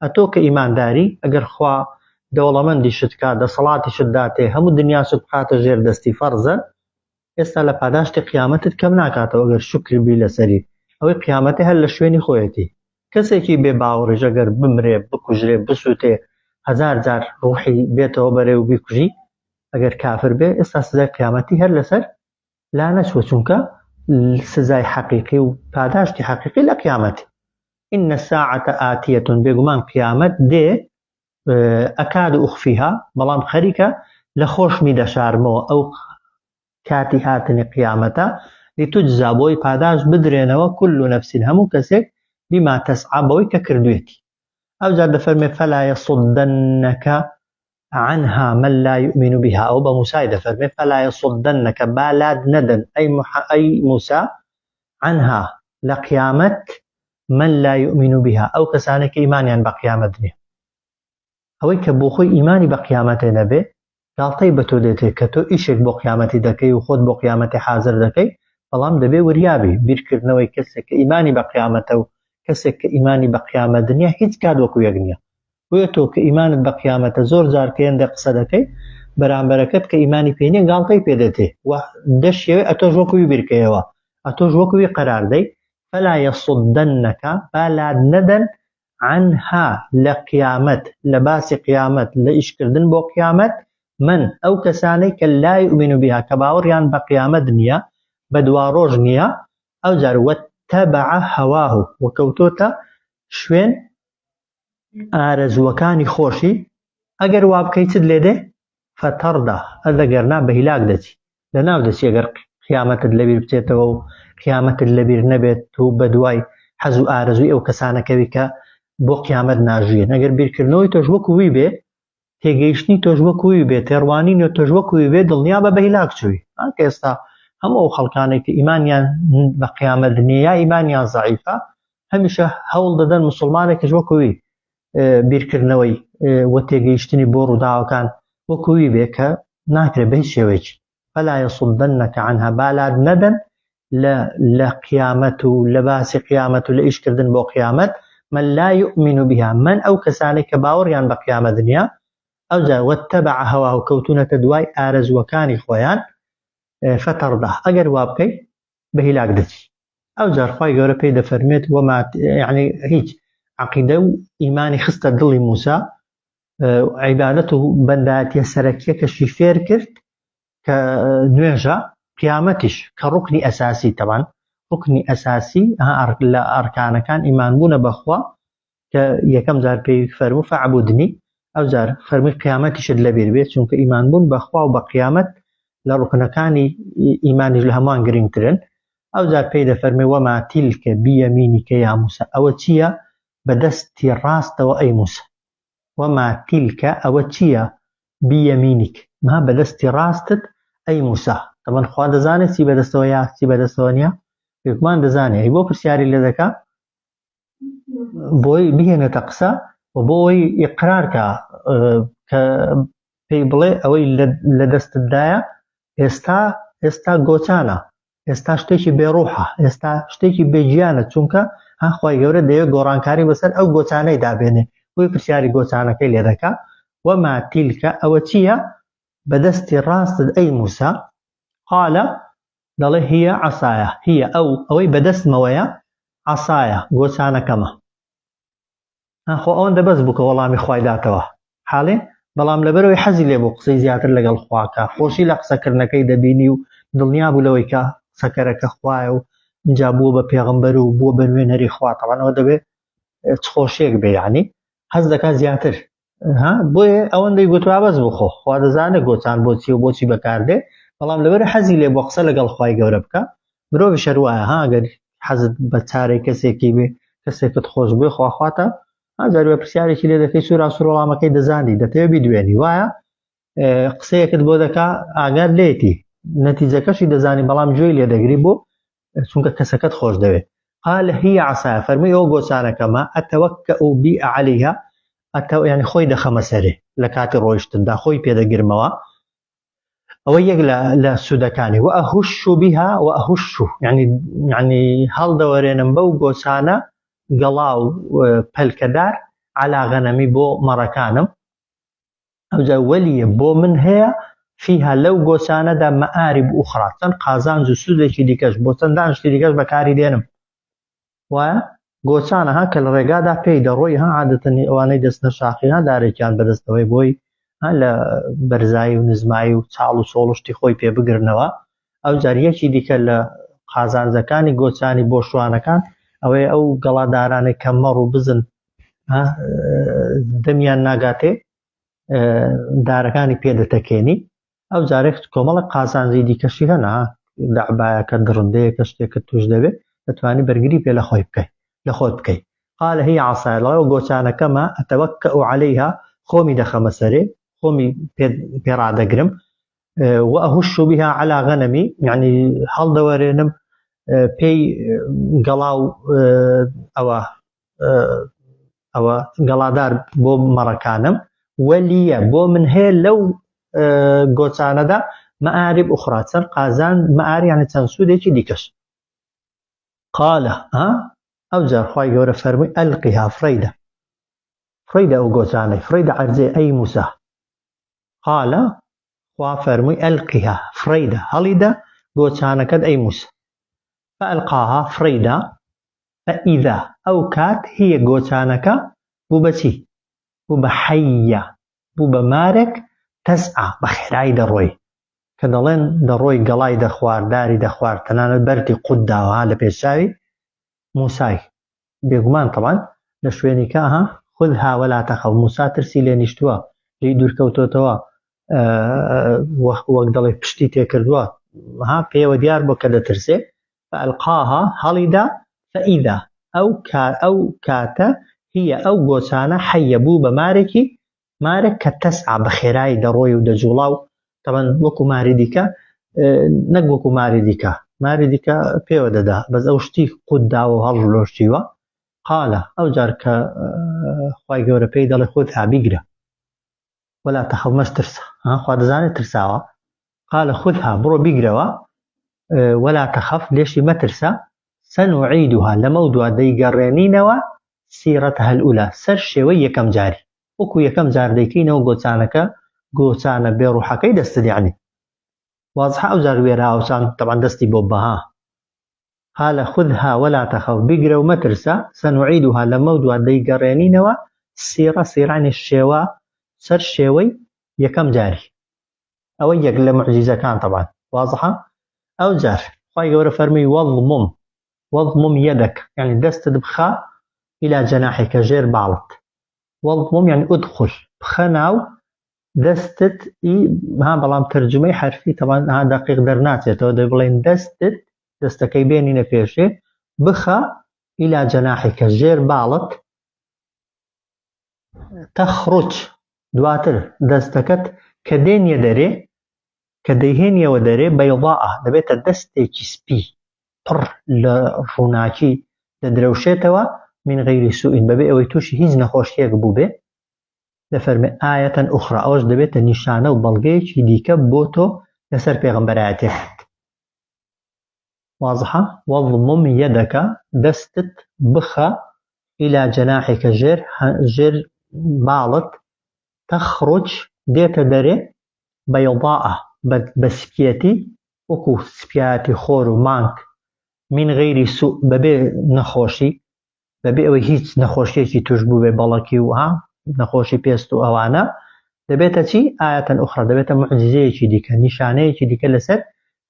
ئەتۆ کە ئیمانداری ئەگەر خوا دەوڵەمەندیشت کا دەسەڵاتیشت داتێ هەموو دنیاشت بخاتە ژێر دەستی فەرزە ئێستا لە پاداشتی قیامەتت کەم ناکاتەوە گەر شوکر بی لەسەری ئەوەی قیامەتێ هەر لە شوێنی خۆیەتی کەسێکی بێ باوەڕیش ئەگەر بمرێ بکوژرێ بسوتێ هەزار جار ڕوحی بێتەوە بەرێ و بیکوژی ئەگەر کافر بێ ئێستا سزای قیامەتی هەر لەسەر لا نەچووە چونکە سزای حەقیقی و پاداشتی حەقیقی لە قیامەت إن الساعة آتية بێگومان قیامەت دێ ئەکاد ئوخفیها بەڵام خەریکە لە خۆشمی دەشارمەوە ئەو. کاتی هاتنی قیامەتە، لتجزا بۆی پاداشت بدرێنەوە کل نفس هەموو کەسێک بما تسعی بەوەی کە کردوێتی. ئەوجار دەفەرمێ فلا یصدنک عنها من لا یؤمن بها ئەوە بە موسای دەفەرمێ فلا یصدنک با لات نەدەن ئەی ئەی موسا عنها لە قیامەت من لا یؤمن بها ئەو کەسانەی کە ئیمانیان بە قیامەت نییە. ئەوەی کە بۆ خۆی ئیمانی بە قیامەتێ نەبێ گاڵتەی بە تۆ دێتێ کە تۆ ئیشێک بۆ قیامەتی دەکەی و خۆت بۆ قیامەتی حازر دەکەی، بەڵام دەبێ وریا بی، بیرکردنەوەی کەسێک کە ئیمانی بە قیامەتە و کەسێک کە ئیمانی بە قیامەت نییە هیچ کات وەکو یەک نییە. بۆیە تۆ کە ئیمانت بە قیامەتە زۆر جار کە هێندێک قسە دەکەی بەرامبەرەکەت کە ئیمانی پێ نییە گاڵتەی پێ دێتێ و دەشیەوێ ئەتۆش وەکو وی بیرکەیەوە، ئەتۆش وەکو وی قەرار دەی، فلا یصدنک با لات نەدەن عنها لە قیامەت، لە باسی قیامەت، لە ئیشکردن بۆ قیامەت، من ئەو کەسانەی کە لا یؤمن بها کە باوەڕیان بە قیامەت نییە، بە دواڕۆژ نییە، ئەوجار واتبع هواه و کەوتۆتە شوێن ئارەزووەکانی خۆشی، ئەگەر وا بکەی چت لێ دێ؟ فتردی، ئەگەر نا بە هیلاک دەچی، لەناو دەچی ئەگەر قیامەتت لەبیر بچێتەوە و قیامەتت لەبیر نەبێت و بەدوای حەز و ئارەزووی ئەو کەسانە کەوی کە بۆ قیامەت ناژیێن. ئەگەر بیرکردنەوەی تۆش وەکو وی بێ، تێگەیشتنی تۆش وەکو وی بێ، تێڕوانینی تۆش وەکو وی بێ، دڵنیا بە بە هیلاک چووی. کە ئێستا هەموو ئەو خەڵکانەی کە ئیمانیان بە قیامەت نییە یا ئیمانیان زەعیفە، هەمیشە هەوڵ دەدەن مسوڵمانێکیش وەکو وی بیرکردنەوەی و تێگەیشتنی بۆ ڕووداوەکان وەکو وی بێ کە ناکرێت بە هیچ شێوەیەکی. فلا یصدنک عنها با لات نەدەن لە لە قیامەت و لە باسی قیامەت و لە ئیشکردن بۆ قیامەت من لا یؤمن بها من ئەو کەسانەی کە باوەڕیان بە قیامەت نییە ئەوجا واتبع هواه کەوتونەتە دوای ئارەزووەکانی خۆیان فتردا ئەگەر وا بکەی بە هیلاک دەچی ئەوجار خوای گەورە پێی دەفەرمێت وما یعنی هیچ عقیدە و ئیمانی خستە دڵی موسا عیبادەت و بەندایەتیە سەرەکیەکەشی فێر کرد کە نوێژە قیامەتیش کە ڕوکنی ئەساسی تەوان ڕوکنی ئەساسی لە ئەرکانەکان ئیمان بوونە بەخوا کە یەکەم جار پێی فەرموو فەعبودنی ئەو جار فەرمووی قیامەتیشت لەبیر بێت چونکە ئیمان بوون بەخوا و بە قیامەت لە ڕوکنەکانی ئیمانیش لە هەمووان گرنگترن ئەو جار پێی دەفەرمێ وەما تیلکە بیەمینیکە یا موسا ئەوە چییە بە دەستی ڕاستەوە ئەی موسا وما تلک ئەوە چییە بیەمینیک ما بەدەستی ڕاستت ئەی موسا تەبەن خوا دەزانێت چی بەدەستەوە یا چی بەدەستەوە نییە بێگومان دەزانێ ئەی بۆ پرسیاری لێ دەکا بۆی بهێنێتە قسە و بۆ ئەوەی ئیقرار کە کە پێی بڵێ ئەوەی لە دەستتدایە ئێستا ئێستا گۆچانە ئێستا شتێکی بێڕوحە ئێستا شتێکی بێگیانە چونکە ها خوای گەورە دەیەوێت گۆڕانکاری بەسەر ئەو گۆچانەی دابێنێ بۆی پرسیاری گۆچانەکەی لێ دەکا وما تلک ئەوە چییە بەدەستی ڕاستت ئەی موسا قال دەڵێ هي عصای هي ئەو ئەوەی بەدەستمەوەیە عصای گۆچانەکەمە خۆ ئەوەندە بەس بوو کە وەڵامی خوای داتەوە حاڵێ بەڵام لەبەرەوەی حەزی لێ بوو قسەی زیاتر لەگەڵ خواکە خۆشی لە قسەکردنەکەی دەبینی و دڵنیا بوو لەوەی کە قسەکەرەکە خوایە و اینجا بووە بە پێغەمبەر و بووە بە نوێنەری خوا تەوانەوە دەبێت چ خۆشیەک بێ یعنی حەز دەکات زیاتر ها بۆیە ئەوەندەی گوتوا بەس بخۆ خوا دەزانێت گۆچان بۆچی و بۆچی بەکاردێ بەڵام لەبەر حەزی لێ بۆ قسە لەگەڵ خوای گەورە بکە مرۆڤی شەروایە ها گەر حەزت بە چارەی کەسێکی بێ کەسێکت خۆش بێ خواخواتە جاروە پرسیارێکی لێ دەکەی سوورا سوور وەڵامەکەی دەزانی دەتەوێ بیدوێنی وایە قسەیەکت بۆ دەکا ئاگات لێتی نەتیجەکەشی دەزانی بەڵام گوێی لێ دەگری بۆ چونکە کەسەکەت خۆش دەوێت قال هي عصای فەرمووی ئەو گۆچانەکەمە أتوكأ بی عليها ئەتە یعنی خۆی دەخەمە سەرێ لە کاتی ڕۆیشتندا خۆی پێدەگرمەوە ئەوە یەک لە سوودەکانی وأهش بها وأهش یعنی یعنی هەڵدەوەرێنم بەو گۆچانە گەڵا و پەلکەدار على غنمي بۆ مەڕەکانم ئەوجا وەلیە بۆ من هەیە فيها لەو گۆچانەدا مآرب أخرى چەند قازانج و سوودێکی دیکەش بۆ چەندان شتی دیکەش بەکاری دێنم وایە گۆچانە ها کە لە ڕێگادا پێی دەڕۆی ها عادەتەن ئەوانەی دەستنە شاخی ها دارێکیان بەدەستەوەی بۆی ها لە بەرزایی و نزمایی و چاڵ و چۆڵشتی خۆی پێ بگرنەوە ئەو جار یەکی دیکە لە قازانجەکانی گۆچانی بۆ شوانەکان ئەوەیە ئەو گەڵادارانەی کە مەڕ و بزن دەمیان ناگاتێ دارەکانی پێدەتەکێنی. ئەو جارێک کۆمەڵە قازانجی دیکەشی هەنا دەعبایەکە دڕندەیەکە شتێکە توش دەبێت دەتوانی بەرگری پێ لە خۆی بکەیت لە خۆت بکەیت قال هي عصای دەڵێ ئەو گۆچانەکەمە أتوكأ عليها خۆمی دەخەمە سەرێ خۆمی پێ ڕادەگرم وأهش بها على غنمي یعنی هەڵدەوەرێنم پێی گەڵا و ئەوە ئەوە گەڵادار بۆ مەڕەکانم وەلیە بۆ من هەیە لەو گۆچانەدا مآرب أخرى چەند قازان مآرب یعنی چەند سوودێکی دیکەش قال ها ئەوجار خوای گەورە فەرمووی ألقها فڕێیدە فڕێیدە ئەو گۆچانەی فڕێیدە عەرزێ ئەی موسا قال خوا فەرمووی ألقها فڕێیدە هەڵیدە گۆچانەکەت ئەی موسا فألقاها فڕێیدا فإذا ئەو کات هي گۆچانەکە بوو بە چی بوو بە حية بوو بە مارێک تسعى بە خێرایی دەڕۆی کە دەڵێن دەڕۆی گەڵای دەخوارد داری دەخوارد تەنانەت بەردی قوت داوە ها لە پێشچاوی موسای بێگومان تەبان لە شوێنیکە ها خذها ولا تخف موسا ترسی لێ نیشتووە لێی دوورکەوتۆتەوە وەک دەڵێ پشتی تێکردووە ها پێوە دیار بۆ کە دەترسێ فألقاها هەڵیدا فإذا ئەو ئەو کاتە هي ئەو گۆچانە حية بوو بە مارێکی مارێک کە تسعى بە خێرایی دەڕۆی و دەجوڵا و تەبەن وەکو ماری دیکە نەک وەکو ماری دیکە ماری دیکە پێوە دەدا بەس ئەو شتی قوت داوە و هەڵلۆشتیوە قالە ئەو جار کە خوای گەورە پێی دەڵێ خۆت بیگرە ولا تخف مەس ترسە خوا دەزانێت ترساوە قال خذها بڕۆ بیگرەوە ولا تخف لێشی مەترسە سنعيدها لەمەو دوا دەیگەڕێنینەوە سيرتها الأولى سەر شێوەی یەکەم جاری وەکو یەکەم جار دەیکەینەوە گۆچانەکە گۆچانە بێ ڕوحەکەی دەستت یعنی وازحە ئەو جار وێراوچان تەبعەن دەستی بۆ بەها قال خذها ولا تخف بیگرە و مەترسە سنعيدها لەمەو دوا دەیگەڕێنینەوە سیرە سیرانی شێوە سەر شێوەی یەکەم جاری ئەوە یەک لە معجیزەکان تەبعەن وازحە ئەو جار خوای گەورە فەرمی واضمم واضمم يدك یعنی دەستت بخە إلى جناحك ژێر باڵت واضمم یعنی ادخل بخە ناو دەستت ئی ها بەڵام تەرجمەی حرفی تەبان ها دقیق دەرناچێتەوە دەی بڵێن دەستت دەستەکەی بێنینە پێشێ بخە إلى جناحك ژێر باڵت تخرج دواتر دەستەکەت کە دێنیە دەرێ کە دەیهێنیەوە دەرێ بيضاء دەبێتە دەستێکی سپی پڕ لە ڕووناکی دەدرەوشێتەوە من غير سوء بەبێ ئەوەی تووشی هیچ نەخۆشیەک بووبێ دەفەرمێ آية أخرى ئەوەش دەبێتە نیشانە و بەڵگەیەکی دیکە بۆ تۆ لەسەر پێغەمبەرایەتیەکەت وازحە واضمم يدك دەستت بخە إلى جناحك ژێر ژێر باڵت تخرج دێتە دەرێ بيضاء بە سپیەتی وەکو سپیاتی خۆر و مانگ من غير سوء بەبێ نەخۆشی بەبێ ئەوەی هیچ نەخۆشیەکی توش بووبێ بەڵەکی و ها نەخۆشی پێست و ئەوانە دەبێتە چی آية أخرى دەبێتە معجزەیەکی دیکە نیشانەیەکی دیکە لەسەر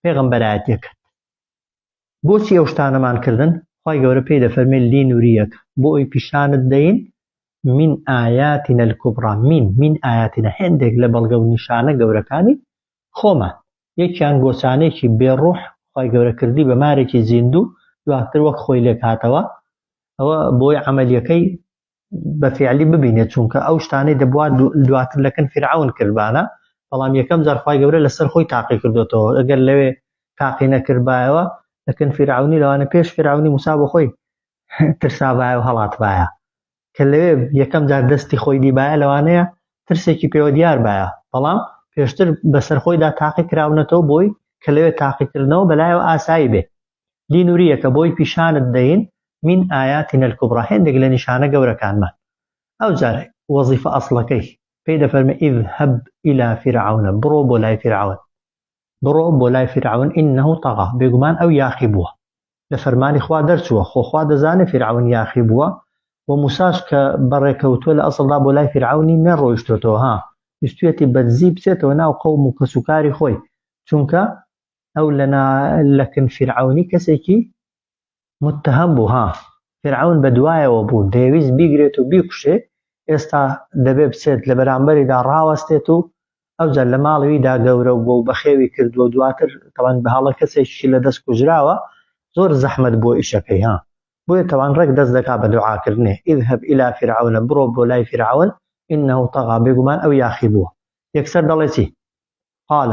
پێغەمبەرایەتیەکەت بۆچی ئەو شتانەمان کردن خوای گەورە پێی دەفەرمێ لنريك بۆ ئەوی پیشانت دەین من آياتنا الكبرى من من آياتنا هێندێک لە بەڵگە و نیشانە گەورەکانی خۆمان یەکیان گۆچانێکی بێ ڕوح خوای گەورە کردی بە مارێکی زیندوو دواتر وەک خۆی لێک هاتەوە ئەوە بۆی عەمەلیەکەی بە فعلی ببینێت چونکە ئەو شتانەی دەبوا دواتر لەکن فیرعەون کردبانە بەڵام یەکەم جار خوای گەورە لەسەر خۆی تاقی کردوێتەوە ئەگەر لەوێ تاقی نەکردبایەوە لەکن فیرعەونی لەوانە پێش فیرعەونی موسا بۆ خۆی ترسابایە و هەڵاتبایە کە لەوێ یەکەم جار دەستی خۆی دیبایە لەوانەیە ترسێکی پێوە دیار بایە بەڵام پێشتر بەسەر خۆیدا تاقی کراونەتەوە بۆی کە لەوێ تاقیکردنەوە بەلایەوە ئاسایی بێ لنريك بۆی پیشانت دەین من آياتنا الكبرى هێندێک لە نیشانە گەورەکانمان ئەو جارێ وەزیفە ئەسڵەکەی پێی دەفەرمێ اذهب إلى فرعون بڕۆ بۆ لای فیرعەون بڕۆ بۆ لای فیرعەون إنه طغى بێگومان ئەو یاخی بووە لە فەرمانی خوا دەرچووە خۆ خوا دەزانێ فیرعەون یاخی بووە و موساش کە بەڕێکەوتووە لە ئەسڵدا بۆ لای فیرعەونی نەڕۆیشتۆتەوە ها ویستویەتی بەدزی بچێتەوە ناو قەوم و کەسوکاری خۆی چونکە ئەو لە نا لەکن فیرعەونی کەسێکی متهم بوو ها فیرعەون بەدوایەوە بوو دەیەویست بیگرێت و بیکوشێ ئێستا دەبێ بچێت لە بەرامبەریدا ڕاوەستێت و. ئەوجا لە ماڵەویدا گەورە بووە و بەخێوی کردووە دواتر تەوان بە هەڵە کەسێکی لە دەست کوژراوە زۆر زەحمەت بۆ ئیشەکەی ها بۆیە تەوان ڕێک دەست دەکا بە دوعاکردنێ اذهب الى فرعون بڕۆ بۆ لای فیرعەون انه طغی بێگومان ئەو یاخی بووە یەکسەر دەڵێ چی قال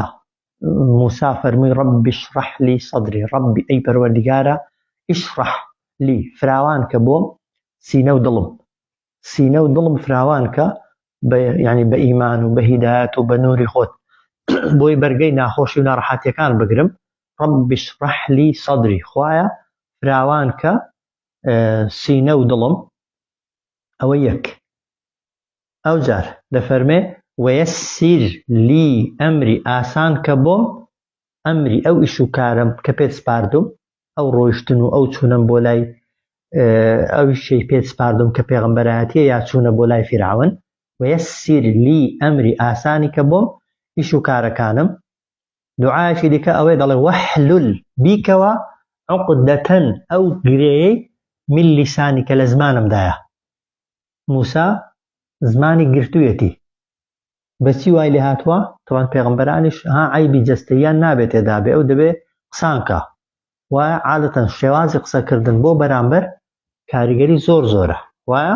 موسا فەرمووی رب اشرح لی صدری ربی ئەی پەروەردگارە اشرح لی فراوان کە بۆم سینە و دڵم سینە و دڵم فراوان کە بە یعنی بە ئیمان و بە هیدایەت و بە نوری خۆت بۆی بەرگەی ناخۆشی و ناڕەحەتیەکان بگرم رب اشرح لی صدری خوایە فراوان کە سینە و دڵم ئەوە یەک ئەوجار دەفەرمێ ویسر لی ئەمری ئاسان کە بۆم ئەمری ئەو ئیش و کارم کە پێت سپاردوم ئەو ڕۆیشتن و ئەو چوونەم بۆ لای ئەویشەی پێت سپاردوم کە پێغەمبەرایەتیە یا چوونە بۆ لای فیرعەون ویسر لی ئەمری ئاسانی کە بۆم ئیش و کارەکانم دوعایەکی دیکە ئەوەیە دەڵێ وەحلول بیکەوە عقدەتەن ئەو گرێیەی من لیسانی کە لە زمانمدایە موسا زمانی گرتوویەتی بەچی وای لێ هاتووە تەوان پێغەمبەرانیش ها عەیبی جەستەییان نابێت تێدا بێ ئەو دەبێ قسان کا وایە عادەتەن شێوازی قسەکردن بۆ بەرامبەر کاریگەری زۆر زۆرە وایە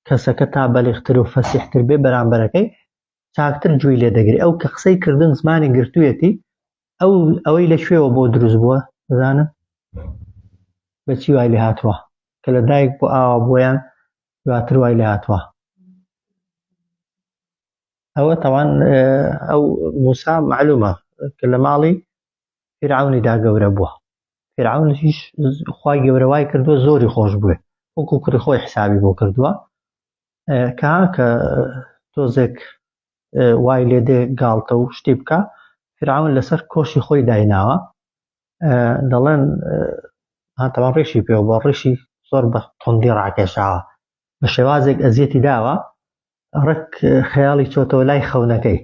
کەسەکە تا بەلیغتر و فەسیحتر بێ بەرامبەرەکەی چاکتر گوێی لێ دەگری ئەو کە قسەی کردن زمانی گرتوویەتی ئەو ئەوەی لە کوێوە بۆ دروست بووە دەزانن بەچی وای لێ هاتووە کە لە دایک بۆ ئاوا بۆیان دواتر وای لێ هاتووە ئەوە تاوان ئەو موسا معلومە کە لە ماڵی فرعونیدا گەورە بووە فرعونیش خوای گەورە وای کردووە زۆری خۆش بووێ وەکو کوڕی خۆی حسابی بۆ کردووە کە کە تۆزێک وای لێ دێ گاڵتە و شتی بکە فرعون لەسەر کۆشی خۆی دایناوە دەڵێن تەمان ڕیشی پێوە بۆ ڕیشی زۆر بە توندی ڕاکێشاوە بە شێوازێک ئەزیەتی داوە ڕێک خەیاڵی چۆتەوە لای خەونەکەی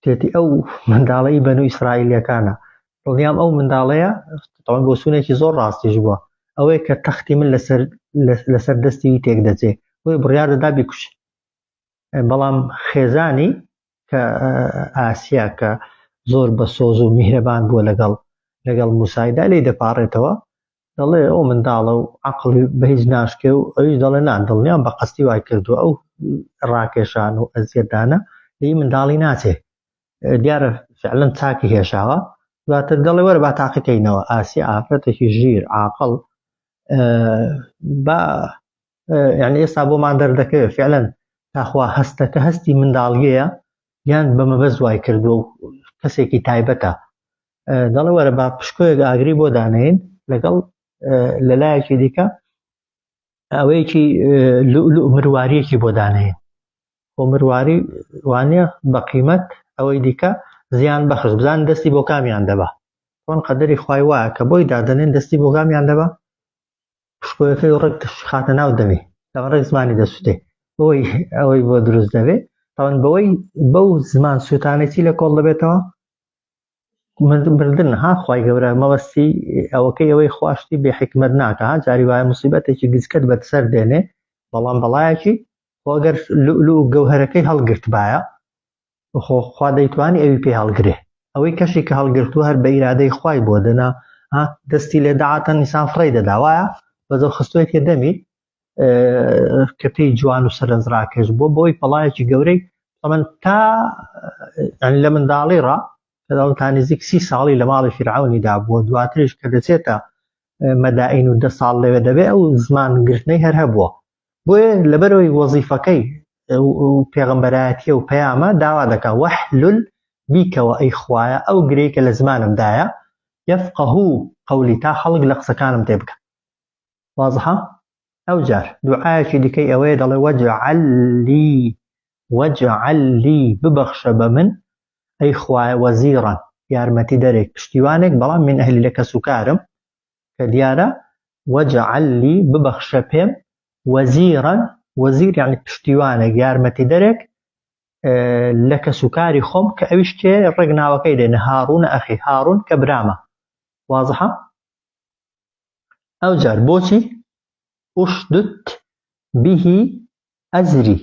تێتی ئەو منداڵەی بەنو ئیسرائیلیەکانە دڵنیام ئەو منداڵەیە تەوان بۆ سوونێکی زۆر ڕاستیش بووە ئەوەیە کە تەختی من لەسەر لەسەر دەستی وی تێک دەچێ بۆیە بڕیار دەدا بیکوژ بەڵام خێزانی کە ئاسیا کە زۆر بە سۆز و میهرەبان بووە لەگەڵ لەگەڵ موسایدا لێی دەپاڕێتەوە دەڵێ ئەو منداڵە و عەقڵی بە هیچ ناشکێ و ئەویش دەڵێ نا دڵنیام بە قەستی وای کردووە ئەو ڕاکێشان و ئەزیەتدانە لێی منداڵی ناچێ دیارە فعلەن چاکی هێشاوە دواتر دەڵێ وەرە با تاقیکەینەوە ئاسیا ئافرەتێکی ژیر عاقڵ با یعنی ئێستا بۆمان دەردەکەوێت فعلەن تاخوا هەستەکە هەستی منداڵیەیە یان بە مەبەست وای کردووە و کەسێکی تایبەتە دەڵێ وەرە با پشکۆیەک ئاگری بۆ دانێین لەگەڵ لەلایەکی دیکە ئەوەیەکی لوئلوئ مرواریەکی بۆ دانێین خۆ مرواری وانە بە قیمەت ئەوەی دیکە زیان بەخش بزان دەستی بۆ کامیان دەبا چۆن قەدەری خوای وایە کە بۆی دادەنێن دەستی بۆ کامیان دەبا پشکۆیەکەی ڕێک خاتە ناو دەمی لەمە ڕێک زمانی دەسوتێ بۆی ئەوەی بۆ دروست دەبێ تاوان بەوەی بەو زمان سووتانەی چی لە کۆڵ دەبێتەوە مردن ها خوای گەورە مەبەستی ئەوەکەی ئەوەی خواشتی بێ حکمت ناکە ها جاری وایە مصیبەتێکی گچکەت بەسەر دێنێ بەڵام بەڵایەکی خۆ ئەگەر لوئلو و گەوهەرەکەی هەڵگرتبایە خۆ خوا دەیتوانی ئەوی پێ هەڵگرێ ئەوەی کەشی کە هەڵگرتووە هەر بە ئیرادەی خوای بۆ دەنا ها دەستی لێ داعاتە نیسان فڕێی دەدا وایە بەزەو خستوێتیە دەمی کە پێی جوان و سەرنجڕاکێش بووە بۆی پەڵایەکی گەورەی تەمەن تا یعنی لە منداڵی ڕا کە تا نزیک سی ساڵی لە ماڵی فیرعەونیدا بووە دواتریش کە دەچێتە مەدائین و دە ساڵ لەوێ دەبێ ئەو زمان گرتنەی هەر هەبووە بۆیە لەبەرەوەی وەزیفەکەی پێغەمبەرایەتیە و پەیامە داوا دەکا وەحلول بیکەوە ئەی خوایە ئەو گرێی کە لە زمانمدایە یەفقەهو قەولی تا خەڵک لە قسەکانم تێ بکە وازحە ئەوجار دوعایەکی دیکەی ئەوەیە دەڵێ وەجعل لی وەجعل لی ببەخشە بە من ئەی خوایە وەزیڕەن یارمەتیدەرێک پشتیوانێک بەڵام من ئەهلی لە کەسوکارم کە دیارە وەجعل لی ببەخشە پێم وەزیڕەن وەزیر یعنی پشتیوانێک یارمەتیدەرێک لە کەسوکاری خۆم کە ئەویش کێ ڕێک ناوەکەی دێنە هاڕوونە ئەخی هاڕوون کە برامە وازحە ئەوجار بۆچی ئوشدت به ئەزری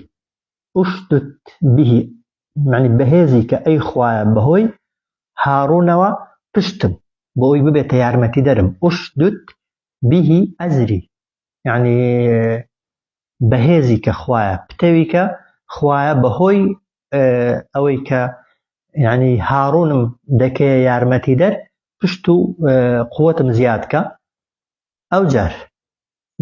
ئوشدت به. معنی بەهێزی کە ئەی خوایە بەهۆی هاڕوونەوە پشتم بۆ ئەوی ببێتە یارمەتیدەرم اشدد به ازری یعنی بەهێزی کە خوایە پتەوی کە خوایە بەهۆی ئەوەی کە یعنی هاڕوونم دەکەیە یارمەتیدەر پشت و قوتم زیاد کە ئەو جار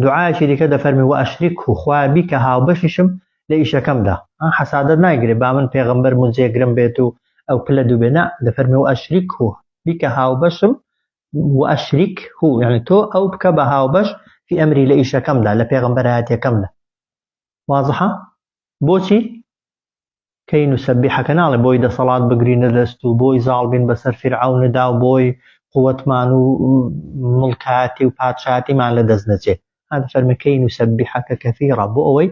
دوعایەکی دیکە دەفەرمی واشرکه خوایە بیکە هاوبەشیشم لە ئیشەکەمدا ها حەسادەت ناگرێ با من پێغەمبەرم و جێگرم بێت و ئەو پلە دوو بێ نا دەفەرمی واشرکه بیکە هاوبەشم واشرکه یعنی تۆ ئەو بکە بە هاوبەش فی ئەمری لە ئیشەکەمدا لە پێغەمبەرایەتیەکەمدا وازحە بۆچی کەی نوسەبیحەکە ناڵێ بۆی دەسەڵات بگرینە دەست و بۆی زاڵ بین بەسەر فیرعەوندا و بۆی قوتمان و مڵکایەتی و پادشایەتیمان لە دەست نەچێ. ها دەفەرمێ کەی نوسەبیحەکە کەثیرا بۆ ئەوەی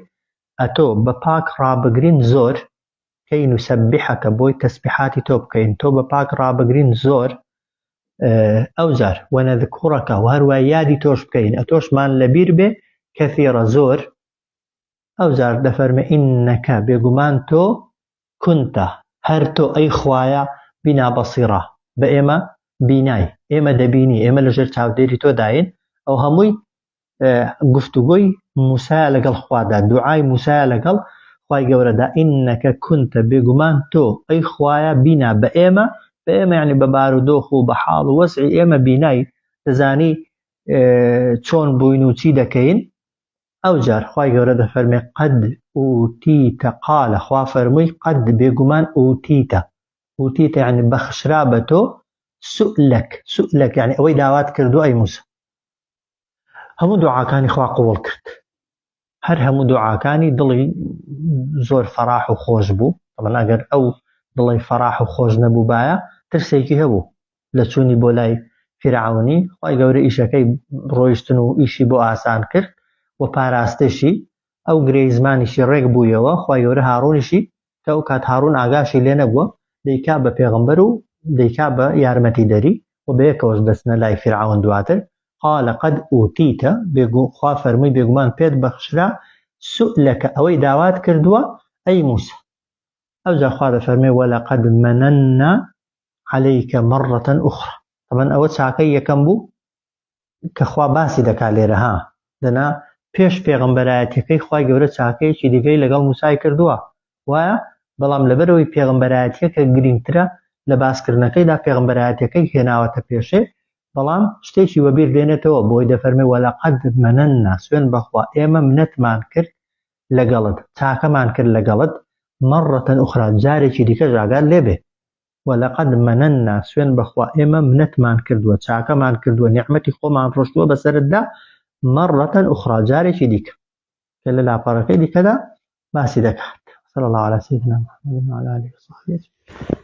ئەتۆ بە پاک ڕابگرین زۆر، کەی نوسەبیحەکە بۆی تەسبیحاتی تۆ بکەین، تۆ بە پاک ڕابگرین زۆر، ئەوجار وەنەذکوڕەکە و هەروە یادی تۆش بکەین، ئەتۆشمان لەبیر بێ کەثیرا زۆر، ئەوجار دەفەرمێ انک بێگومان تۆ کنت هەر تۆ ئەی خوایە بنا بصیرا بە ئێمە بینای ئێمە دەبینی ئێمە لەژێر چاودێری تۆ داین ئەو هەمووی گفتوگۆی موسایە لەگەڵ خوادا دوعای موسایە لەگەڵ خوای گەورەدا انک کنت بێگومان تۆ ئەی خوایە بینا بە ئێمە بە ئێمە یعنی بە بارودۆخ و بە حاڵ و وەزعی ئێمە بینای دەزانی چۆن بووین و چی دەکەین ئەوجار خوای گەورە دەفەرمێ قد اوتیت قال خوا فەرمووی قد بێگومان اوتیت اوتیت یعنی بەخشرا بە تۆ سؤلک سؤلک یعنی ئەوەی داوات کردو ئەی موسا هەموو دوعاکانی خوا قبوڵ کرد هەر هەموو دوعاکانی دڵی زۆر فەراح و خۆش بوو طبعا ئەگەر ئەو دڵی فەراح و خۆش نەبووبایە ترسێکی هەبوو لە چوونی بۆ لای فیرعەونی، خوای گەورە ئیشەکەی ڕۆیشتن و ئیشی بۆ ئاسان کرد و پاراستشی، ئەو گرێی زمانیشی ڕێک بوویەوە، خوای گەورە هاڕوونیشی کە ئەو کات هاڕوون ئاگاشی لێ نەبووە دەیکا بە پێغەمبەر و دەیکا بە یارمەتیدەری و بەیەکەوەش دەچنە لای فیرعەون دواتر، قال قد اوتیت، خوا فەرمووی بێگومان پێت بەخشرا سوئلەکە ئەوەی داوات کردووە ئەی موسا. ئەوجا خوا دەفەرمێ ولقد مننا علیک مرة اخرى طبعا ئەوە چاکەی یەکەم بوو کە خوا باسی دەکات لێرە ها دەنا پێش پێغەمبەرایەتیەکەی خوای گەورە چاکەیەکی دیکەی لەگەڵ موسای کردووە وایە بەڵام لەبەرەوەی پێغەمبەرایەتیەکە گرنگترە لە باسکردنەکەیدا پێغەمبەرایەتیەکەی هێناوەتە پێشێ بەڵام شتێکی وەبیر دێنێتەوە بۆی دەفەرمێ وەلەقەد مەنەننا سوێن بەخوا ئێمە منەتمان کرد لەگەڵت چاکەمان کرد لەگەڵت مرة اخرى جارێکی دیکەش ئاگات لێبێ ولقد مننا سوێن بەخوا ئێمە منەتمان کردووە چاکەمان کردووە نیعمەتی خۆمان ڕۆشتووە بەسەرتدا مرة اخرى جارێکی دیکە کە لە لاپەڕەکەی دیکەدا باسی دەکات صلى الله على سيدنا محمد وعلى آله وصحبه أجمعين.